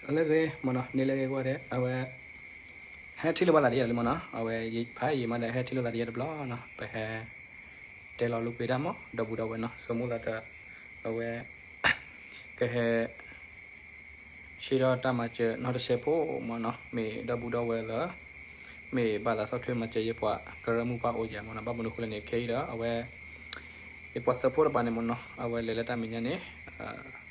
လၢဂ့ၤမ့ၢ်နီၤ န့ၣ်လၢဂ့ၤကွၢ်ဒဲး အဝဲ ဟဲထံၣ်လိာ်ဘၣ်သးတယဲၢ်လံမ့ၢ်နီၤ အဝဲဖးယံာ်မးဒီး ဟဲထံၣ်လိာ်သးတယဲၢ်တဘျီနီၤ ပဟဲ တဲလီၤလိာ်ကွဲတၢ်မ့ၢ် ဒီပုၢ်ဒီဝဲၢ်နီၤ ဆိကမိၣ်သးဒီး အဝဲ ကဟဲ ဆှၢဒီးတၢ်မၤစၢၤနီတစဲးဖိမ့ၢ်နီၤ မ့ၢ်ဒီပုၢ်ဒီဝဲၢ်လၢ မ့ၢ်ဘၣ်သးဆီၣ်ထွဲမၤစၢၤယပှၤကရၢမိၢ်ပှၢ်အိၣ်ယၤမ့ၢ်နီၤ ဘၣ်မနုၤဃိလဲၣ်န့ၣ် ခဲအံၤဒီး အဝဲ ယပှၤသုးဖိတဖၣ်န့ၣ်မ့ၢ်နီၤ အဝဲလဲၤလၢတၢ်မဲာ်ညါန့ၣ်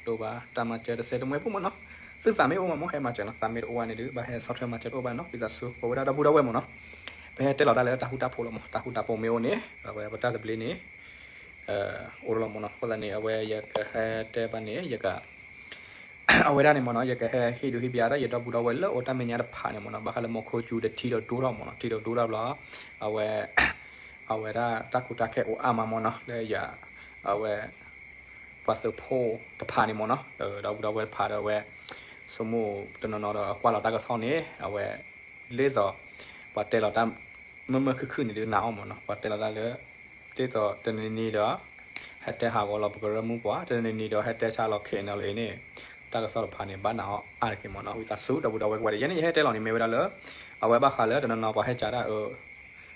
ဒိးဘၣ်တၢ်မၤစၢၤတစဲးတမှဲဖိမ့ၢ်နီၤ သုသးမ့ၢ်အိၣ်မ့ၢ် ဟဲမၤစၢၤနီၤ သးမ့ၢ်တအိၣ်ဘၣ်န့ၣ်ဒီး ဘၣ်ဟဲဆီၣ်ထွဲမၤစၢၤတအိၣ်ဘၣ်နီၤ ဝံသးစူၤ ပဝဲဒၣ်ဒီပုၢ်ဒီဝဲၢ်မ့ၢ်နီၤ ပဟဲတဲလီၤတၢ်လၢတၢ်ဃူတၢ်ဖိးလီၤမ့ၢ် တၢ်ဃူတၢ်ဖိးမ့ၢ်အိၣ်န့ၣ် အဝဲပတၢ်သဘျ့န့ၣ် အိၣ်လီၤမ့ၢ်နီၤ အဃိသတးန့ၣ် အဝဲယကဟဲတဲဘၣ်န့ၣ် ယက အဝဲဒၣ်န့ၣ်မ့ၢ်နီၤ ယကဟဲဟ့ၣ်ဒုးဟ့ၣ်ဘျါတၢ်ယဒီပုၢ်ဒီဝဲၢ်လၢအိၣ်တၢ်မဲာ်ညါတဖၣ်န့ၣ်မ့ၢ်နီၤ ဘၣ်ဃးလၢမူခိၣ်စူၤတထံၣ်ဒီးဒိၣ်ထီၣ်မ့ၢ်နီၤ ထံၣ်ဒီးဒိၣ်ထီၣ်ဘျီ အဝဲ အဝဲဒၣ်တၢ်ကူတၢ်ခဲအိၣ်အါမးမ့ၢ်နီၤ လၢယ အဝဲ ပှၤသုးဖိတဖၣ်န့ၣ်မ့ၢ်နီၤ ဒီပုၢ်ဒီဝဲၢ်တဖၣ်ဒီးအဝဲ ဆိကမိၣ်တနီၤနီၤဒီးအကွၢ်လီၤတၢ်ကစီၣ်န့ၣ် အဝဲ ဒ်သိး ပှၤတဲလီၤတၢ် မုာ်မုာ်ခုၣ်ခုၣ်န့ၣ်ဒုးနာ်အီၤမ့ၢ်နီၤ ပှၤတဲလီၤတၢ်လၢ ဒ်သိးတနံၤနံၤဒီး ဟဲတဲဟးဂီၤလီၤပကရၢမိၢ်ပှၢ် တနံၤနံၤဒီးဟဲတဲဆါလီၤ ခဲအံၤန့ၣ်လၢအံၤန့ၣ် တၢ်ကစီၣ်တဖၣ်န့ၣ် ဘၣ်နာ်အီၤအါတက့ၢ်မ့ၢ်နီၤ ဝံသးစူၤ ဒီပုၢ်ဒီဝဲၢ်ကွၢ်ဒဲး ယဲန့ၣ်ယဟဲတဲလီၤန့ၣ်မ့ၢ်ဝဲဒၣ်လၢ အဝဲဘၣ်ဃးလၢတနီၤနီၤပှၤဟဲကးတၢ်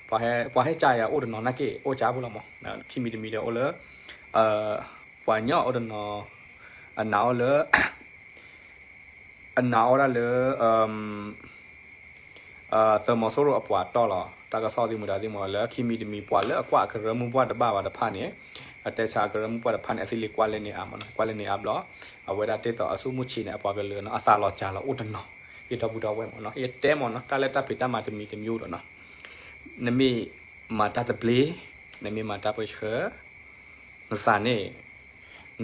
ပှၤဟဲ ပှၤဟဲကးယၤအိၣ်တနီၤနာ်က့ အိၣ်ကးဖိလီၤမ့ၢ် ခံမံၤတမံၤဒီးအိၣ်လၢ ပှၤညီအိၣ်တနီၤ အနာ်အီၤလၢ အနာ်အီၤဒၣ်လၢ သုးမီၤစိရိၤအပှၤတီၢ်လီၤ တၢ်ကစီၣ်သ့ၣ်မတၤသ့ၣ်မတၤလၢခံမံၤတမံၤ ပှၤလၢအကွၢ်အကရၢမိၢ်ပှၢ်တဘၣ်ဘၣ်တဖၣ်န့ၣ် အတဲဆါအကရၢမိၢ်ပှၢ်တဖၣ်န့ၣ် အသ့ၣ်လံကွၢ်လဲၣ်န့ၢ်အါမ့ၢ်နီၤ ကွၢ်လဲၣ်န့ၢ်အါဘျီ အဝဲဒၣ်တ့ၢ်သိးအဆူၣ်မူဆံးန့ၣ် အပှၤကလုာ်နီၤ အသးလီၤစှၤလီၤအိၣ်တနီၤ ယဒီပုၢ်ဒီဝဲၢ်မ့ၢ်နီၤ ယတဲမ့ၢ်နီၤ တၢ်လၢတၢ်ဖံးတၢ်မၤတမံၤတမံၤအိၣ်ဒီးနီၤ နမ့ၢ်မၤတၢ်သဘျ့ နမ့ၢ်မၤတၢ်ပၢဆှၢ နသးန့ၣ်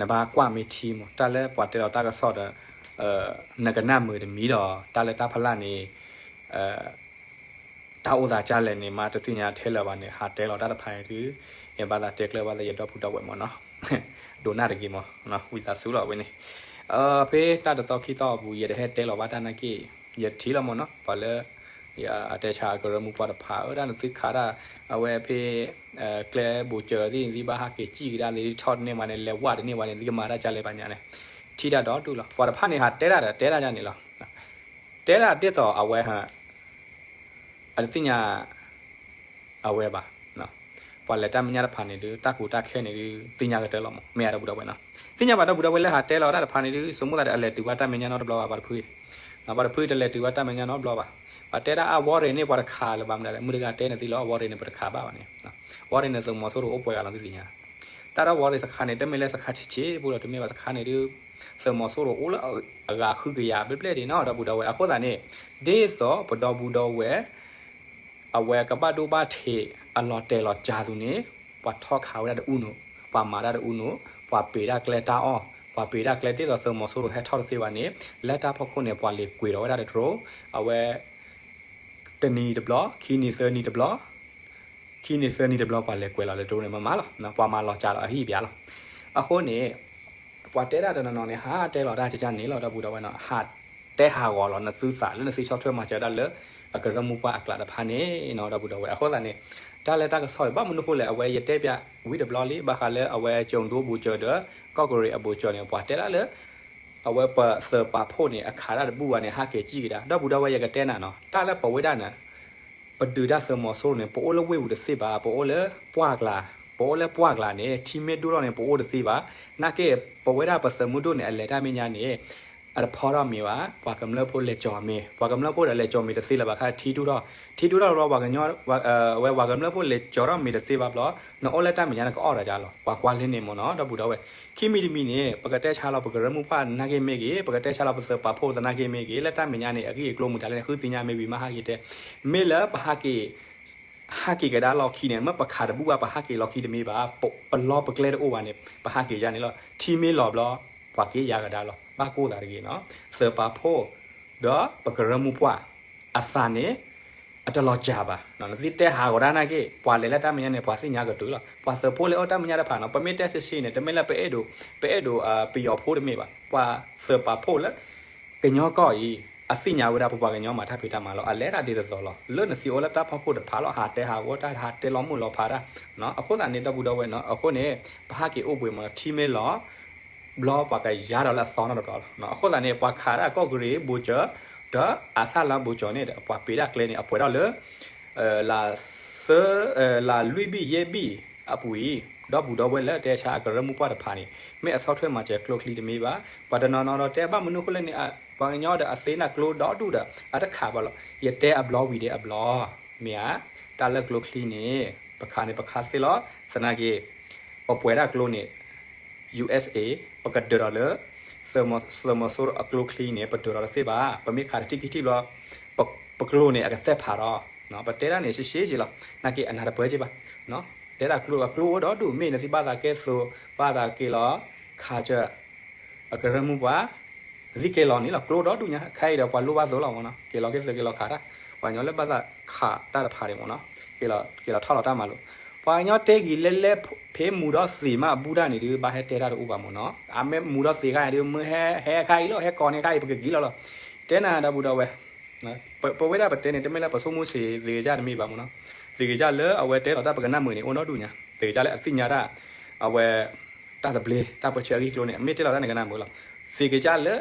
နဘၣ်ကွၢ်မ့ၢ်ထံမ့ၢ် တၢ်လၢပှၤတဲလီၤတၢ်ကစီၣ်ဒီး နကနၣ်မုာ်တမံၤဒီး တၢ်လၢတၢ်ဖီလာ်န့ၣ် တၢ်အိၣ်သးကၢ်လဲၣ်န့ၣ် မ့ၢ်တသ့ၣ်ညါထဲလၢၤဘၣ်န့ၣ် ဟးတဲလီၤတၢ်တဖၣ်န့ၣ်ဒုး ယဘၣ်သးတဲကျၢၤဘၣ်သးယဒီပုၢ်ဒီဝဲၢ်မ့ၢ်နီၤ ဒိးနၢ်တဂ့ၤမ့ၢ် ဝံသးစူၤလီၤဝဲန့ၣ် ဖဲတၢ်တသီခံသီအပူၤ ယတဟဲတဲလီၤဘၣ်တၢ်နာ်က့ ယထံၣ်လီၤမ့ၢ်နီၤ ပှၤလၢ အတဲဆါအကရၢမိၢ်ပှၢ်တဖၣ် အၢ တၢ်နသုခးတၢ် အဝဲဖဲ ကျဲဘိးစၢၤသ့ၣ် နသုဘၣ်ဟးက့ၤစံၣ်ကဒါ နသုထီၣ်တန့ၢ်ဘၣ်န့ၣ် လဲၤဝဲတန့ၢ်ဘၣ်န့ၣ် နသုကမၤတၢ်ကလဲၣ်ဘၣ်ညါန့ၣ် ထံၣ်တၢ်ဒီဒူၣ်လီၤ ပှၤတဖၣ်န့ၣ် ဟးတဲတၢ်ဒီးတဲတၢ်ယါန့ၣ်လီၤ တဲတၢ်ဒ်သိးအဝဲ အတသ့ၣ်ညါ အဝဲဘၣ် ပှၤလဲၤတၢ်မဲာ်ညါတဖၣ်န့ၣ်ဒုး တၢ်ကူတၢ်ခဲန့ၣ်ဒုး သ့ၣ်ညါကတၢၢ်လီၤမး မ့ၢ်အဒီပုၢ်ဒီဝဲၢ်နီၤ သ့ၣ်ညါဘၣ်ဒီပုၢ်ဒီဝဲၢ်လၢဟးတဲလီၤတၢ်တဖၣ်န့ၣ်ဒုး ဆိကမိၣ်သးဒီးအလဲၤတုၤဘၣ်တၢ်မဲာ်ညါနီတဘျီဘၣ် ပှၤတဖုအံၤ ပှၤတဖုအံၤတလဲၤတုၤဘၣ်တၢ်မဲာ်ညါနီတဘျီဘၣ် ပှၤတဲဒၣ်အဝီရ့ၣ်န့ၣ် ပှၤတခးလၢၤဘၣ်မနုၤလဲၣ် မုၢ်တဂၤတဲနသ့လီၤ အဝီရ့ၣ်န့ၣ် ပတခးဘၣ်ဘၣ်န့ၣ် ဝီရ့ၣ်န့ၣ် သုးမီၤစိရိၤအိၣ်ပှဲၤဂၤလီၤ သုသ့ၣ်ညါ တၢ်ဒီးဝီရ့ၣ်စခါန့ၣ် တမ့ၢ်လၢစခါဆံးဆံးဖိလီၤ တမ့ၢ်ဘၣ်စခါန့ၣ်ဒုး သုးမီၤစိရိၤအိၣ်လၢအဂၤဃုကယၤဘျဲၣ်ဘျဲၣ်ဒ်နီၤ ဒီပုၢ်ဒီဝဲၢ် အဃိသတးန့ၣ် ဒ်သိးပဒီပုၢ်ဒီဝဲၢ် အဝဲကဘၣ်ဒိဘၣ်ထံး အလီၤတဲာ်လီၤစှၤသူန့ၣ် ပှၤထီၣ်ခးဝဲဒၣ်တအူနိၣ် ပှၤမၤတၢ်တအူနိၣ် ပှၤပ့ၤဒၣ်ကျဲတၢ်အီၣ် ပှၤပ့ၤဒၣ်ကျဲဒ်သိးသုးမီၤစိရိၤဟဲထီၣ်တသ့ဘၣ်န့ၣ် လၢတၢ်ဖီခိၣ်န့ၣ် ပှၤလဲၤကွဲးလီၤဝဲဒၣ်တတြိ အဝဲ တနံၤတဘျီ ခံနံၤသၢနံၤတဘျီ ခံနံၤသၢနံၤတဘျီ ပှၤလဲၤကွဲးလီၤလၢတတြိန့ၣ် မမၤလီၤ ပှၤမၤလီၤစှၤလီၤအဟံၣ်ဘၣ်လီၤ အဃိန့ၣ် ပှၤတဲဒၣ်တနီၤနီၤန့ၣ် ဟးတဲလီၤတၢ်ကကန့ၣ်လီၤ ဒီပုၢ်ဒီဝဲၢ်နီၤ ဟးတဲဟးဂီၤလီၤနသုသးလၢနသုဆီၣ်ထွဲမၤစၢၤဒၣ်လၢ အကရၢမိၢ်ပှၢ်အကျးတဖၣ်န့ၣ်နီၤ ဒီပုၢ်ဒီဝဲၢ် အဃိသတးန့ၣ် တၢ်လၢတၢ်ကစီၣ်အံၤ ဘၣ်မနုၤဃိလဲၣ် အဝဲယတဲပၠးဝံၤတဘျီလံ ဘၣ်ဃးလၢအဝဲကၠိၤဒိဘိးစၢၤဒီး ကီၢ်ကရ့ၣ်အဘိးစၢၤန့ၣ် ပှၤတဲဒၣ်လၢ အဝဲပသုးပာ်ဖှိၣ်န့ၣ် အခးတၢ်တဘူၣ်ဘၣ်န့ၣ် ဟးက့ၤစံၣ်ကဒါ ဒီပုၢ်ဒီဝဲၢ် ယကတဲနၤနီၤ တၢ်လၢပဝဲဒၣ်န့ၣ် ပဒုးတၢ်သုးမီၤစိရိၤန့ၣ် ပအိၣ်လၢဝ့ၢ်ပူၤတသ့ဘၣ် ပအိၣ်လၢပှၢ်ကျါ ပအိၣ်လၢပှၢ်ကျါန့ၣ် ထံမ့ၢ်ဒိၣ်ထီၣ်န့ၣ် ပအိၣ်တသ့ဘၣ် နာ်က့ ပဝဲဒၣ်ပသုးမုၢ်ဒိၣ်န့ၣ် အလဲၤတၢ်မဲာ်ညါန့ၣ် အတဖီထီၣ်မ့ၤဘၣ် ပှၤကမျၢၢ်ဖိလဲၤကၠီၤမ့ၤ ပှၤကမျၢၢ်ဖိဒီးလဲၤကၠီၤမ့ၤတသ့လၢၤဘၣ်ခါ ထံဒိၣ်ထီၣ် ထံဒိၣ်ထီၣ်တဘျီ ပှၤကညီ ဝဲပှၤကမျၢၢ်ဖိလဲၤကၠီၤထီၣ်မ့ၤတသ့ဘၣ်ဘျီ နအိၣ်လၢတၢ်မဲာ်ညါန့ၣ် ကအီၣ်တၢ်ကလီၤ ပှၤကွၢ်လၢန့ၣ်မ့ၢ်နီၤ ဒီပုၢ်ဒီဝဲၢ် ခံမံၤတမံၤန့ၣ် ပကတဲဆါလီၤပကရၢမိၢ်ပှၢ်သနာ်က့မ့ၢ်ဂ့ၤ ပကတဲဆါလီၤပသုးပာ်ဖှိၣ်သနာ်က့မ့ၢ်ဂ့ၤ လၢတၢ်မဲာ်ညါန့ၣ် အဂ့ၢ်အကျိၤမတၤလဲၣ်န့ၣ် ဃုသ့ၣ်ညါမ့ၢ်ဝံၤမးဟးက့ၤတဲ မ့ၢ်လၢပဟးက့ၤ ဟးက့ၤကဒါလီၢ်ခံန့ၣ် မ့ၢ်ပခးတဘူၣ်ဘၣ် ပဟးက့ၤလီၢ်ခံတမ့ၢ်ဘၣ် ပလီၢ်ပကျဲတအိၣ်ဘၣ်န့ၣ် ပဟးက့ၤယါန့ၣ်လီၤ ထံမ့ၢ်လီၤဘျီ ပှၤက့ၤယါကဒါလီၤ ဘၣ်ကိၢ်သးတဂ့ၤနီၤ သုးပာ်ဖှိၣ် ဒီးပကရၢမိၢ်ပှၢ် အသးန့ၣ် အတလီၤစှၤဘၣ် နသုတဲဟးဂီၤဒၣ်နာ်က့ ပှၤလဲၤလၢတၢ်မဲာ်ညါန့ၣ် ပှၤသ့ၣ်ညါကတုၤလီၤ ပှၤသုးဖိလၢအိၣ်တၢ်မဲာ်ညါတဖၣ်နီၤ ပမ့ၢ်တဲဆံးဆံးန့ၣ် တမ့ၢ်လၢပအဲၣ်ဒိး ပအဲၣ်ဒိးပယီၤဖိတမ့ၢ်ဘၣ် ပှၤသုးပာ်ဖှိၣ်လၢ ကညီကီၢ်အံၤ အသ့ၣ်ညါဝဲဒၣ်ပပှၤကညီမၤတၢ်ဖံးတၢ်မၤလီၤ အလဲၤတၢ်ဒ်သိးသိးလီၤ လၢနသံအိၣ်လၢတၢ်ဖီခိၣ်တဖၣ်လီၤ ဟးတဲဟးဂီၤတၢ် ဟးတဲလီၤမုၢ်လီၤဖးတၢ် အဃိသတးန့ၣ် ဒီပုၢ်ဒီဝဲၢ်နီၤ အဃိန့ၣ် ပဟးက့ၤအိၣ်ဘှံးမး ထံမ့ၢ်လီၤ ဘျီပှၤကယါဒီးလၢအသီနီတဘျီလီၤ. အဃိသတးန့ၣ် ပှၤခးဒၣ်ကီၢ်ကရ့ၣ်ဘိကၠၢ ဒီးအါဆၣ်လါဘိကၠၢန့ၣ် ပှၤပ့ၤဒၣ်ကျဲန့ၣ် အပှဲၤထီၣ်လၢ လါသၢ လါလွံၢ်ဘ့ၣ်ယဲၢ်ဘ့ၣ်အပူၤအံၤ ဒီပုၢ်ဒီဝဲၢ်လၢတဲဆါအကရၢမိၢ်ပှၢ်တဖၣ်န့ၣ် မ့ၢ်အဆီၣ်ထွဲမၤစၢၤကျိချံတမ့ၢ်ဘၣ်. ပှၤတနီၤနီၤဒီးတဲဘၣ်မနုၤအဃိလဲၣ်န့ၣ် ပှၤကညီဒီးအသ့နၢ်ကျိဒီဒူၣ်ဒီး အတခးဘၣ်လီၤ. ယတဲအဘျီဝံၤဒဲးအဘျီ မ့ၢ်ဧါ, တၢ်လၢကျိချံန့ၣ် ပခးန့ၣ်ပခးသ့လီၤ. သနာ်က့ ပပှဲၤဒၣ်ကျိန့ၣ် USA ပကဒၢးဒီးလၢ သုးမီၤစိရိၤအကျိချံန့ၣ် ပဒၢးဒီးတသ့ဘၣ်. ပမ့ၢ်ခးတထံၣ်ခံထံၣ်ဘျီ ပကျိန့ၣ် အကသဲၣ်ဖးဒီး ပတဲဒၣ်န့ၣ် ရှဲရှဲက့လီၤ. နာ်က့အနၤတပၢၢ်က့ဘၣ်. တဲဒၣ်ကျိ အကျိအိၣ်ဒီဒူၣ် မ့ၢ်နသံဘၣ်သးကဲသိး ဘၣ်သးက့လီၤ ခးစၢၤ အကရၢမိၢ်ပှၢ် သံကဲလီၤန့ၣ်လီၤ. ကျိဒီဒူၣ်ညါ ခဲအံၤဒီးပှၤလိၣ်ဘၣ်သိးလီၤမ့ၢ်နီၤ. ကဲလီၤကဲသိးကဲလီၤခးတၢ် ပှၤကညီလၢဘၣ်သးခးတၢ်တဖၣ်န့ၣ်မ့ၢ်နီၤ ကဲလီၤထီၣ်လီၤတၢ်မၤလိာ် ပှၤကညီတဲဂ့ၤလဲလဲ ဖဲမူဒီးသံးမးအဘူးဒၣ်န့ၣ်ဒုး ဘၣ်ဟဲတဲတၢ်တအိၣ်ဘၣ်မ့ၢ်နီၤ. အမ့ၢ်မူဒီးသံးခါအံၤဒုး မ့ၢ်ဟဲဟဲခါအံၤလီၤ ဟဲကိးန့ၢ်ခါအံၤ ပကက့ၤလီၤလီၤ. တဲနၤဒီပုၢ်ဒီဝဲၢ် ပဝဲဒၣ်ပတဲန့ၣ် တမ့ၢ်လၢပဆိကမိၣ်စ့သ့ကစၢ်တမ့ၢ်ဘၣ်မ့ၢ်နီၤ. သ့ၣ်ကစၢ်လၢအဝဲတဲလီၤတၢ်ပကနၣ်မုာ်န့ၣ် အိၣ်ဒီဒူၣ်ညါ သ့ၣ်ကစၢ်လၢအသ့ၣ်ညါတၢ် အဝဲ တၢ်သဘျ့ တၢ်ပၢဆှၢအဂ့ၢ်အကျိၤန့ၣ် မ့ၢ်တဲလီၤတၢ်န့ၣ်ကနၣ်မုာ်လီၤ. သ့ၣ်ကစၢ်လၢ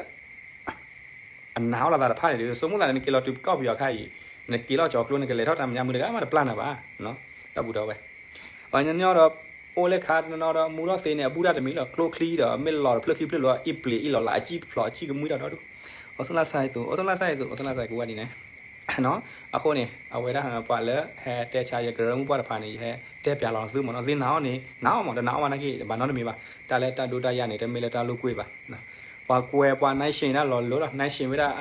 အနာ်အီၤလိာ်သးတဖၣ်န့ၣ်ဒီး ဆိကမိၣ်သးန့ၣ် နက့ၤလီၤတုၤကီၢ်ပယီၤခါအံၤ နက့ၤလီၤကၠီၤကျိ နကလဲၤထီၣ်တၢ်မဲာ်ညါမုာ်တဂၤမးတပျၢ်နၤဘၣ် ဒီပုၢ်ဒီဝဲၢ် ပှၤညီညီဒီး အိၣ်လၢခါနီဒီး မူထီၣ်သ့န့ၣ် အဘူးဒၣ်တမံၤလီၤ. ကျိချံဒီး မ့ၢ်လီၤတဖျၢၣ်ခံဖျၢၣ်လီၤ အ့ၣ်ပျ့ၤအ့ၣ်လီၤလၢအစံၣ်ဖျိးအစံၣ်ကမှံဒီးဒီဒူၣ် အိၣ်ဆူၣ်လၢ်ဆါအံၤသူ အိၣ်ဆူၣ်လၢ်ဆါအံၤသူ အိၣ်ဆူၣ်လၢ်ဆါအံၤကဝဲဒ်န့ၣ် အဃိန့ၣ် အဝဲဒၣ်ပှၤလၢဟဲတဲဆါ ယကရၢမိၢ်ပှၢ်တဖၣ်န့ၣ် ယဟဲတဲပျးလီၤသုမ့ၢ်နီၤ. သုနာ်အီၤန့ၣ် နာ်အီၤမး တနာ်အီၤဘၣ်နာ်က့ ဘၣ်နီတမံၤဘၣ်. တၢ်လၢတၢ်ဒိတၢ်ယၤန့ၣ် တမ့ၢ်လၢတၢ်လိာ်ကွဲဘၣ်. ပှၤကွဲးပှၤ nation ဒၣ်လီၤလၢလီၤ nation ဝဲဒၣ်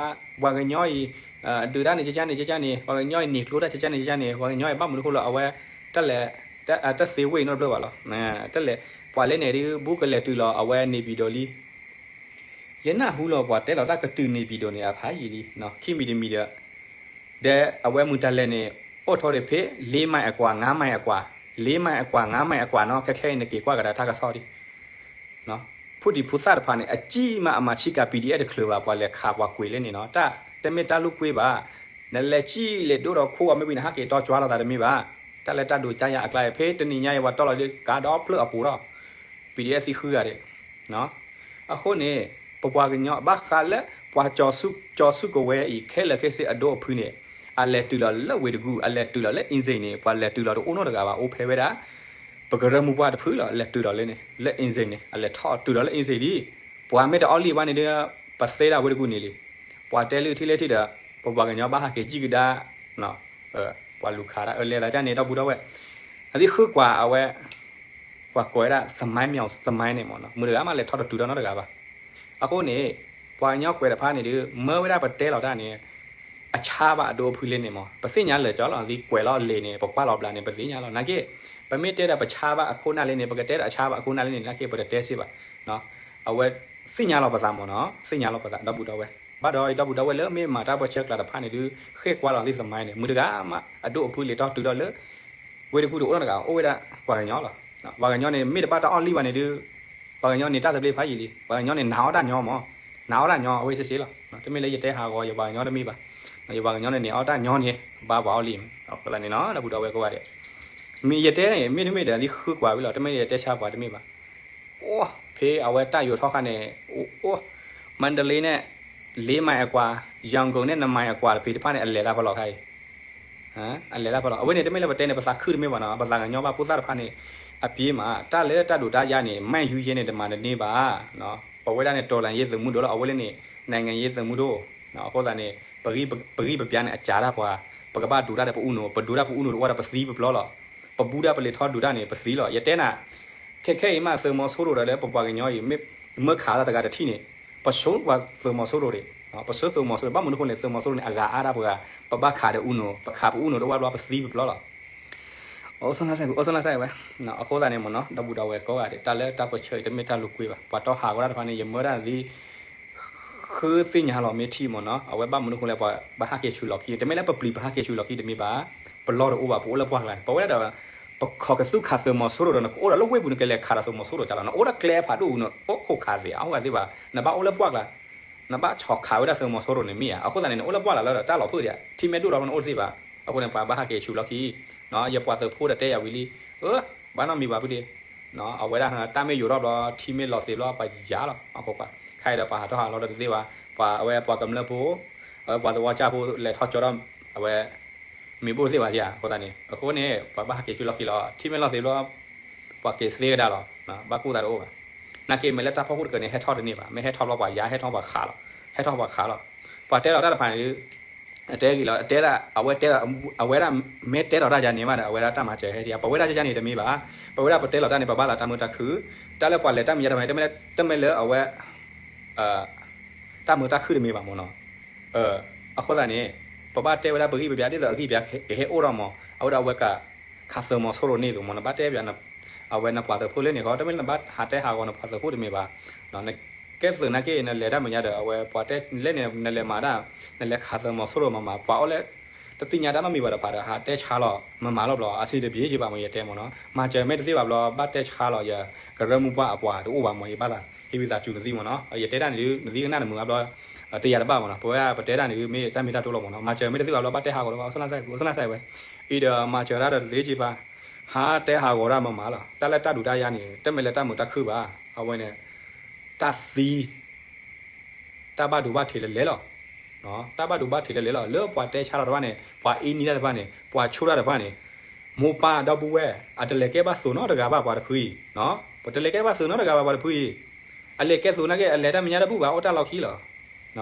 ပှၤကညီအံၤ ဒုးတၢ်န့ၣ် ကကန့ၣ် ကကန့ၣ် ပှၤကညီအံၤန့ၢ်ကျိတၢ် ကကန့ၣ် ကကန့ၣ် ပှၤကညီအံၤဘၣ်မနုၤအဃိလၢအဝဲ တၢ်လဲၤ တၢ်သ့ဝ့ၢ်အံၤနီတဖျၢၣ်ဘၣ်လီၤ. တၢ်လဲၤ ပှၤလဲၤန့ၣ်ဒုး ဘူးကလဲၤတုၤလီၤ အဝဲ နေပြည်တော် လံ ယနၢ်ဟူလီၤပှၤတဲလီၤတၢ်ကတုၤ နေပြည်တော် န့ၣ် အဖးယံာ်လံ ခံမံၤတမံၤဒီး ဒီးအဝဲမုၢ်တၢ်လဲၤန့ၣ် အိၣ်ထီၣ်ဒံးဖဲ လေးမိုင်အကွာ ငါးမိုင်အကွာ လေးမိုင်အကွာ ငါးမိုင်အကွာ နီၤ ခဲခဲအံၤနက့ၤကွၢ်ကဒါတၢ်ကစီၣ်ဒံး ဖိဒံဖိသၣ်တဖၣ်န့ၣ် အစံၣ်မးအမၤဆံးကၤ ပီၣ်ဒံအဲၣ် တချုးဘၣ် ပှၤလဲၤခးပှၤကွံာ်လၢန့ၣ်နီၤ တၢ်တမ့ၢ်တၢ်လိာ်ကွဲဘၣ်. နလဲၤစံၣ်လဲၤဒိၣ်ဒီးခိၣ်အီၤ မ့ၢ်ဝံၤနဟးက့ၤတီကၠွါလိာ်သးတမ့ၢ်ဘၣ်. တၢ်လၢတၢ်ဒိးတၢ်ယၤအကျါအံၤ ဖဲတနံၤညါအံၤ ပှၤတီၢ်လီၤဒံးကါဒီဖျၢၣ်အပူၤဒီး ပီၣ်ဒံအဲၣ် သံဃုဂၤဒံး အဃိန့ၣ် ပပှၤကညီဘၣ်ဃးလၢ ပှၤကၠီၤဆူၣ်ကဝဲၤအံၤ ခဲလၢာ်ခဲဆ့အဒိအဖုန့ၣ် အလဲၤတုၤလီၤလၢဝ့ၢ်တကူၣ် အလဲၤတုၤလီၤလၢ အ့စ့ၣ်န့ၣ် ပှၤလဲၤတုၤလီၤတအိၣ်နီတဂၤဘၣ် အိၣ်ဖဲဝဲဒၣ် ပကရၢမိၢ်ပှၢ်တဖုလီၤ လဲၤတုၤလီၤလၢန့ၣ် လၢ အ့စ့ၣ်န့ၣ် အလဲၤထီၣ်တုၤလီၤလၢ အ့စ့ၣ် လံ. ပှၤမ့ၢ်တအီၣ်လံဘၣ်န့ၣ်ဒီး ပသ့ဒၣ်ဝ့ၢ်တကူၣ်န့ၣ်လံ. ပှၤတဲလၢထံၣ်လဲၣ်ထံၣ်ဒီး ပပှၤကညီဘၣ်ဟးက့ၤစံၣ်ကဒါ ပှၤလူၤခးတၢ်အၢလဲၤသးဒ်န့ၣ် ဒီပုၢ်ဒီဝဲၢ် အသ့ၣ်ဃုကွၢ်အဝဲ ပှၤကိးဝဲဒၣ် သမိုင်းမြောင်သမိုင်း န့ၣ်မ့ၢ်နီၤ မုၢ်တဂၤမးလဲၤထီၣ်တတုၤဒီးနီတဂၤဘၣ်. အဃိန့ၣ် ပှၤကညီကွဲးတဖၣ်န့ၣ်ဒီး မၢဝဲဒၣ်ပတဲလီၤတၢ်န့ၣ် အဆါဘၣ်အဒိအဖုလၢန့ၣ်မ့ၢ် ပသ့ၣ်ညါလၢာ်ကၠီလီၤ သံကွဲးလီၤလံာ်န့ၣ် ပကွၢ်လီၤဘျးန့ၣ် ပသ့ၣ်ညါလီၤ နာ်က့ ပမ့ၢ်တဲဒီးပဆါဘၣ်အခိၣ်နၢ်လၢန့ၣ် ပကတဲဒီးအဆါဘၣ်အခိၣ်နၢ်လၢန့ၣ် နာ်က့ ပတတဲစ့ၢ်ဘၣ်. အဝဲသ့ၣ်ညါလီၤပသးမ့ၢ်နီၤ သ့ၣ်ညါလီၤပသး ဒီပုၢ်ဒီဝဲၢ် ဘၣ်ဒီးဒီပုၢ်ဒီဝဲၢ်လၢမ့ၢ်မၤတၢ်ပၢဆှၢကျါတဖၣ်န့ၣ်ဒီး ဃ့ကွၢ်လီၤသံသမိုင်းန့ၣ် မုၢ်တဂၤမး အဒိအဖုလဲၤထီၣ်တုၤဒီးလၢ ဝ့ၢ်တကူၣ်တအိၣ်နီတဂၤ အိၣ်ဝဲဒၣ်ပှၤကညီလီၤ. ပှၤကညီန့ၣ် မ့ၢ်တဘၣ်တၢ်အီၣ်လံဘၣ်န့ၣ်ဒီး ပှၤကညီန့ၣ်တၢ်သဘျ့ဖးယံာ်လံ ပှၤကညီန့ၣ် နာ်အီၣ်တၢ်ညီမ့ၢ် နာ်အီၣ်တၢ်ညီ အဝဲစ့စ့လီၤ. တမ့ၢ်လၢယတဲဟးဂီၤ ယပှၤကညီတမ့ၢ်ဘၣ်. ယပှၤကညီန့ၣ် နာ်အီၣ်တၢ်ညီန့ၣ် ဘၣ်ပှၤအီၣ်လံ အဃိသတးန့ၣ်နီၤ ဒီပုၢ်ဒီဝဲၢ်ကိးဂၤဒဲး မ့ၢ်ယတဲန့ၣ် မ့တမ့ၢ်ဒီး သံဃုကွၢ်ဝံၤလီၤ တမ့ၢ်ယတဲဆါပှၤတမ့ၢ်ဘၣ်. အိၣ် ဖဲအဝဲတၢ်ယိးထီၣ်ခါန့ၣ် အိၣ် မန္တလေးန့ၣ် လေးမိုင်အကွာ ရန်ကုန်န့ၣ် နှစ်မိုင်အကွာ တဖံးတဖၣ်န့ၣ် အလဲၤတၢ်ပလီၢ်ခါအံၤ အလဲၤတၢ်ပလီၢ် အဝဲန့ၣ် တမ့ၢ်လၢပတဲန့ၣ် ပသးခုတမ့ၢ်ဘၣ်နီၤ ပသးကညီဘၣ်ဖိသၣ်တဖၣ်န့ၣ် အပျ့ၤမး တၢ်လၢတၢ်ဒိးတၢ်ယၤန့ၣ် မ့ၢ်ယူယဲန့ၣ် တမၤတန့ၢ်ဘၣ်. ပဝဲဒၣ်န့ၣ် တော်လှန်ရေးသုးမုၢ်ဒိၣ်လီၤ အဝဲလၢန့ၣ် နိုင်ငံရေးသုးမုၢ်ဒိၣ် အဃိသတးန့ၣ် ပဂံၢ်ပဘါန့ၣ် အစှၤတၢ်ပှၤ ပကဘၣ်ဒိးတၢ်ဒီးပအူၣ်နိၣ် ပဒိးတၢ်ပအူၣ်နိၣ်တအိၣ်ဒီးပသံပပျီလီၤ. ပဘူးတၢ်ပလဲၤထီၣ်ဒိးတၢ်န့ၣ် ပသံလီၤ. ယတဲနၤ ခဲခဲအံၤမး သုးမီၤစိရိၤဒီးလၢပပှၤကညီအံၤ မ့ၢ်မၢခးလီၤတဂၤတထံၣ်န့ၣ် ပဆိပှၤသုးမီၤစိရိၤဒံး ပဆိသုးမီၤစိရိၤ ဘၣ်မနုၤအဃိန့ၣ် သုးမီၤစိရိၤန့ၣ် အဂၤအါတၢ်ပှၤ ပဘၣ်ခးဒီးအူၣ်နိၣ် ပခးပအူၣ်နိၣ်တအိၣ်ဘၣ်ဘျီ ပသံပပျီလီၤ. အိၣ်ဆူၣ်လၢ်ဆါဝဲ အိၣ်ဆူၣ်လၢ်ဆါဝဲ အဃိသတးန့ၣ်မ့ၢ်နီၤ ဒီပုၢ်ဒီဝဲၢ်ကိးဂၤဒဲး တၢ်လၢတၢ်ပၢဆှၢအံၤ တမ့ၢ်တၢ်လိာ်ကွဲဘၣ် ပှၤတီဟးဂီၤတၢ်တဖၣ်န့ၣ် ယမၢဒၣ်သံ ဃုသ့ၣ်ညါလီၤမ့ၢ်ထံမ့ၢ်နီၤ အဝဲဘၣ်မနုၤအဃိလဲၣ် ပှၤဘၣ်ဟးက့ၤဆူၣ်လီၤခံ တမ့ၢ်လၢပပျံၤပဟးက့ၤဆူၣ်လီၤခံတမ့ၢ်ဘၣ် ပလီၢ်တအိၣ်ဘၣ် ပအိၣ်လၢပှၢ်ကျါန့ၣ် ပဝဲဒၣ်ဒီး ပခိးကသူခးသုးမီၤစိရိၤဒီး နကအိၣ်ဒီးလၢဝ့ၢ်ပူၤ နကလဲၤခးဒီးသုးမီၤစိရိၤကလီၤ နအိၣ်ဒီးကျဲဖးဒိၣ်အူၣ် နအိၣ်ခိးခးသ့ အဃိသတးဘၣ် နဘၣ်အိၣ်လၢပှၢ်ကျါ နဘၣ်ဆီၣ်ခးဝဲဒၣ်သုးမီၤစိရိၤန့ၣ်မ့ၢ်ဧါ အဃိသတးန့ၣ် နအိၣ်လၢပှၢ်ကျါလၢဒီး တၢ်လီၤဖုၣ်ဒံး ထံမဲဒိၣ်ထီၣ် နအိၣ်တသ့ဘၣ် အဃိန့ၣ် ပှၤဘၣ်ဟးက့ၤဆူၣ်လီၤခံ ယပှၤသုးဖိဒီးတဲယၤဝံၤလံ အၢ ဘၣ်နီတမံၤဘၣ်ဖုဒ့ အဝဲဒၣ်တၢ်မ့ၢ်ယိာ်ထီၣ်ဘျီ ထံမ့ၢ်လီၤသ့ဘျီ ပှၤယၤလီၤ အဃိ ခါအံၤဒီးပှၤဟးထီၣ်ဟးလီၤဒီးတသ့ဘၣ်, ပှၤအဝဲပှၤကမျၢၢ်ဖိ အဝဲပှၤသဝီကၢ်ဖိလဲၤထီၣ်ကၠီဒီး အဝဲ မ့ၢ်ဘိၣ်တသ့ဘၣ်ဧါ, အဃိသတးန့ၣ် အဃိန့ၣ် ပှၤဘၣ်ဟးက့ၤဆူလီၢ်ခံလီၤ, ထံမ့ၢ်လီၤသ့ဘျီ ပှၤက့ၤသ့ကဒါလီၤ, ဘၣ်ကူၣ်သးတအိၣ်ဘၣ်. နာ်က့ မ့ၢ်လၢတၢ်ဖီခိၣ်တကၢၢ်န့ၣ် ဟဲထီၣ်တန့ၢ်ဘၣ်, မ့ၢ်ဟဲထီၣ်ဘျီပှၤယၤ ဟဲထီၣ်ပှၤခးလီၤ, ဟဲထီၣ်ပှၤခးလီၤ. ပှၤတဲလီၤတၢ်တဖၣ်န့ၣ် အတဲဂ့ၤလီၤ, အတဲဒၣ် အဝဲတဲ အဝဲဒၣ်မ့ၢ်တဲလီၤတၢ်ယၤန့ၣ်ဘၣ်ဒီး အဝဲဒၣ်တၢ်မၤစၢၤဟဲထံၣ်ဧါ, ပဝဲဒၣ်ယၤန့ၣ်တမ့ၢ်ဘၣ်, ပဝဲဒၣ်ပတဲလီၤတၢ်န့ၣ် ပဘၣ်သးတၢ်မုာ်တၢ်ခုၣ်, တၢ်လၢပှၤလဲၤတၢ်မံၤညါတဖၣ်န့ၣ် တမ့ၢ်လၢအဝဲ တၢ်မုာ်တၢ်ခုၣ်တမ့ၢ်ဘၣ်မ့ၢ်နီၤ. အဃိသတးန့ၣ် ပဘၣ်တဲဝဲဒၣ်ပဂံၢ်ပဘါ ဒ်သိးအဂံၢ်ပဘါကဟဲအိၣ်ထီၣ်မး, အဝဲဒၣ်အဝဲက ခးသၢမီၤဆိရိၤန့ၣ်သိးမး, နဘၣ်တဲပ အဝဲနပှၤသုးဖိလၢန့ၣ်ဃီ, တမ့ၢ်လၢနဘၣ်ဟးတဲဟးဂီၤနပှၤသုးဖိတမ့ၢ်ဘၣ်. နကဲသုးနာ်က့ နလဲၤတၢ်မဲာ်ညါဒီး အဝဲပှၤတဲလဲၣ်န့ၣ် နလဲၤမၤတၢ်, နလဲၤခးသၢမီၤဆိရိၤမၤမၤ, ပှၤအိၣ်လၢ တသ့ၣ်ညါတၢ်နီတမံၤဘၣ်တဖၣ်ဒီး ဟးတဲဆါလီၤ မၤမၤလီၤဘျီ အဆင်တပြေက့ဘၣ်မး ယတဲမ့ၢ်နီၤ. မၤစၢၤမ့ၢ်တသ့ဘၣ်ဘျီ ဘၣ်တဲဆါလီၤ ယကရၢမိၢ်ပှၢ်အပှၤတအိၣ်ဘၣ်မး, ယဘၣ်သးဟ့ၣ်ဝံသးစူၤနသ့မ့ၢ်နီၤ. ယတဲတၢ်န့ၣ်ဒုး နသ့ကနၣ်နမုာ်အါဘျီ တယာ်တဘၣ်မ့ၢ်နီၤ. ပဝဲပတဲတၢ်န့ၣ်ဒုး မ့ၢ်တၢ်မ့ၢ်တၢ်တီလီၤမ့ၢ်နီၤ. မၤစၢၤမ့ၢ်တသ့ဘၣ်ဘျီ ဘၣ်တဲဟးဂီၤဒီး အိၣ်ဆူၣ်လၢ်ဆူၣ်ဝဲ, အံၤဒီးမၤစၢၤတၢ်ဒီးတသ့က့ဘၣ်, ဟးတဲဟးဂီၤတၢ်မၤမၤလီၤ. တၢ်လၢတၢ်ဒုးတၢ်ယၤန့ၣ် တမ့ၢ်လၢတၢ်မုာ်တၢ်ခုၣ်ဘၣ်, အဝဲန့ၣ် တၢ်သံ တၢ်ဘၣ်ဒိဘၣ်ထံးလၢလဲၤလီၤ. တၢ်ဘၣ်ဒိဘၣ်ထံးလၢလဲၤလီၤ. လၢပှၤတဲဆါလီၤတဖၣ်န့ၣ် ပှၤအ့န့ၢ်တၢ်တဖၣ်န့ၣ် ပှၤဆိၣ်တၢ်တဖၣ်န့ၣ် မိၢ်ပၢ်ဒီပုၢ်ဝဲၢ် အတလဲၤကဲဘၣ်သုးနီတဂၤဘၣ် ပှၤတဖုအံၤ, ပတလဲၤကဲဘၣ်သုးနီတဂၤဘၣ် ပှၤတဖုအံၤ, အလဲၤကဲသုးနာ်က့ အလဲၤတၢ်မဲာ်ညါတဘူၣ်ဘၣ် အိၣ်တၢ်လီၢ်ခံလီၤ.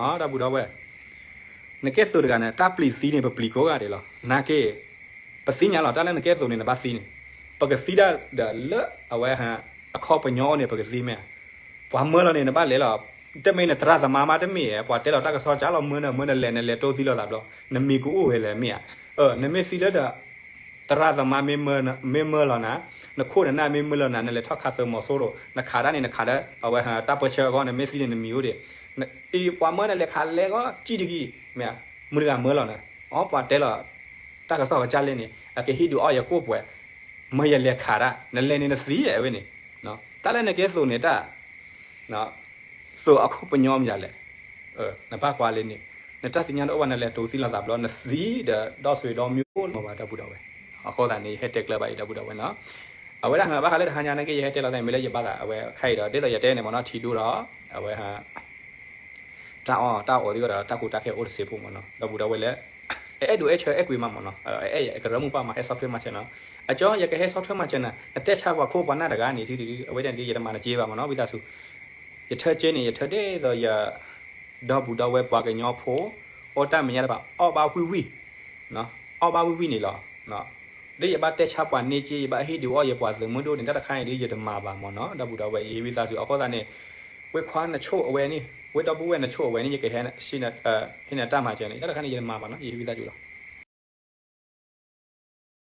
ဒီပုၢ်ဒီဝဲၢ် နကဲသုးတဂၤန့ၣ် တၢ်ပျံၤသံန့ၣ် ပပျံၤကိးဂၤဒဲးလီၤ. နာ်က့ ပသ့ၣ်ညါလီၤ တၢ်လၢနကဲသုးန့ၣ် နဘၣ်သံန့ၣ်, ပကသံတၢ်ဒီးလၢအဝဲ အခီပညီန့ၣ် ပကသံမ့ၢ်ဧါ. ပှၤမၢလီၤန့ၣ် နဘၣ်လဲၤလီၤ. တမ့ၢ်နသရၣ်သမါမးတမ့ၢ်ဧါ, ပှၤတဲလီၤတၢ်ကစီၣ်ကၢ်လီၤ မၢနမၢနလဲၤ နလဲၤတိသံလိာ်သးဘျီ နမံၤကအိၣ်ဝဲလဲၣ်မ့ၢ်ဧါ. နမ့ၢ်သံလၢဒီး သရၣ်သမါမ့ၢ်မၢလီၤနၤ, နခိၣ်နနၢ်မ့ၢ်မၢလီၤနၤ, နလဲၤထီၣ်ခးသၢမီၤဆိရိၤ, နခးတၢ်န့ၣ် နခးဒီး အဝဲတၢ်ပၢဆှၢအဂီၢ် နမ့ၢ်သံန့ၣ် နမံၤအိၣ်ဒံး, အံၤပှၤမၢနလဲၤခးလဲၤဂီၤကံၣ်တကံၣ်မ့ၢ်ဧါ, မုၢ်တဂၤမၢလီၤနၤ, အီ ပှၤတဲလီၤ တၢ်ကစီၣ်ကစၢ်လဲၣ်န့ၣ် အကဟ့ၣ်ဒုးအီၣ်ယကိၣ်ပှဲၤ, မၢယလဲၤခးတၢ် နလဲၤန့ၣ်နသံဝဲန့ၣ်, တၢ်လၢနကဲသုးန့ၣ်တၢ် သုးအခိၣ်ပညီမ့ၢ်ယၤလဲၣ်, နဘၣ်ကွၢ်လၢန့ၣ်, နတၢ်သ့ၣ်ညါတအိၣ်ဘၣ် နလဲၤတိသံလိာ်သးဘျီ နသံဒီးဒီစံးဒီမံၤအိၣ်မးဘၣ် ဒီပုၢ်ဒီဝဲၢ်, အဃိသတးန့ၣ် ယဟဲတဲကျၢၤဘၣ်အံၤ ဒီပုၢ်ဒီဝဲၢ်နီၤ, အဝဲဒၣ်ဟးဘၣ်ဃးလၢတဟါညါနာ်က့ ယဟဲတဲလီၤသးမ့ၢ်လၢယဘၣ်သး အဝဲခဲအံၤဒီး ဒ်သိးယတဲန့ၣ်မ့ၢ်နီၤ ထံဒိၣ်ဒီး အဝဲ တၢ်အီၣ်တၢ်အီသ့ၣ်ဒီး တၢ်ကူတၢ်ခဲအိၣ်တစဲးဖိမ့ၢ်နီၤ ဒီပုၢ်ဒီဝဲၢ်လၢ အဲၣ်ဒိးအဲၣ်ဆၢအဲၣ်ကွံာ်မးမ့ၢ်နီၤ, အဲၣ်ယကရၢမိၢ်ပှၢ်မး ဟဲဆီၣ်ထွဲမၤစၢၤနီၤ, အကၠီ ယကဟဲဆီၣ်ထွဲမၤစၢၤနၤ နတဲဆါပှၤခိၣ်ပှၤနၢ်တဂၤန့ၣ် အဝဲဒၣ်န့ၣ် ယတမၤနက့ဘၣ်မ့ၢ်နီၤ ဝံသးစူၤ, ယထၢက့န့ၣ် ယထၢဒ်သိးယ ဒီပုၢ်ဒီဝဲၢ်ပှၤကညီဖိ အိၣ်တၢ်မဲာ်ညါတဖၣ် အီၣ်ဘၣ်ဝံၣ်ဝံၣ်, အီၣ်ဘၣ်ဝံၣ်ဝံၣ်န့ၣ်လီၤ. ဒ်ယဘၣ်တဲဆါပှၤန့ၢ်က့ ယဘၣ်ဟ့ၣ်ဒုးအီၣ်ယပှၤသုးမုၢ်ဒိၣ်န့ၣ် တၢ်တခါန့ၣ်ဒီး ယတမၤဘၣ်မ့ၢ်နီၤ ဒီပုၢ်ဒီဝဲၢ် ယဟ့ၣ်ဝံသးစူၤ အဃိသတးန့ၣ် ဝဲခွါနဆိၣ်အဝဲန့ၣ် ဝဲဒီပုၢ်ဝဲၢ်နဆိၣ်အဝဲန့ၣ် ယကဟဲ ဟ့ၣ်နၤတၢ်မၤစၢၤန့ၣ် တၢ်တခါန့ၣ် ယတမၤဘၣ်နီၤ ယဟ့ၣ်ဝံသးစူၤလီၤ.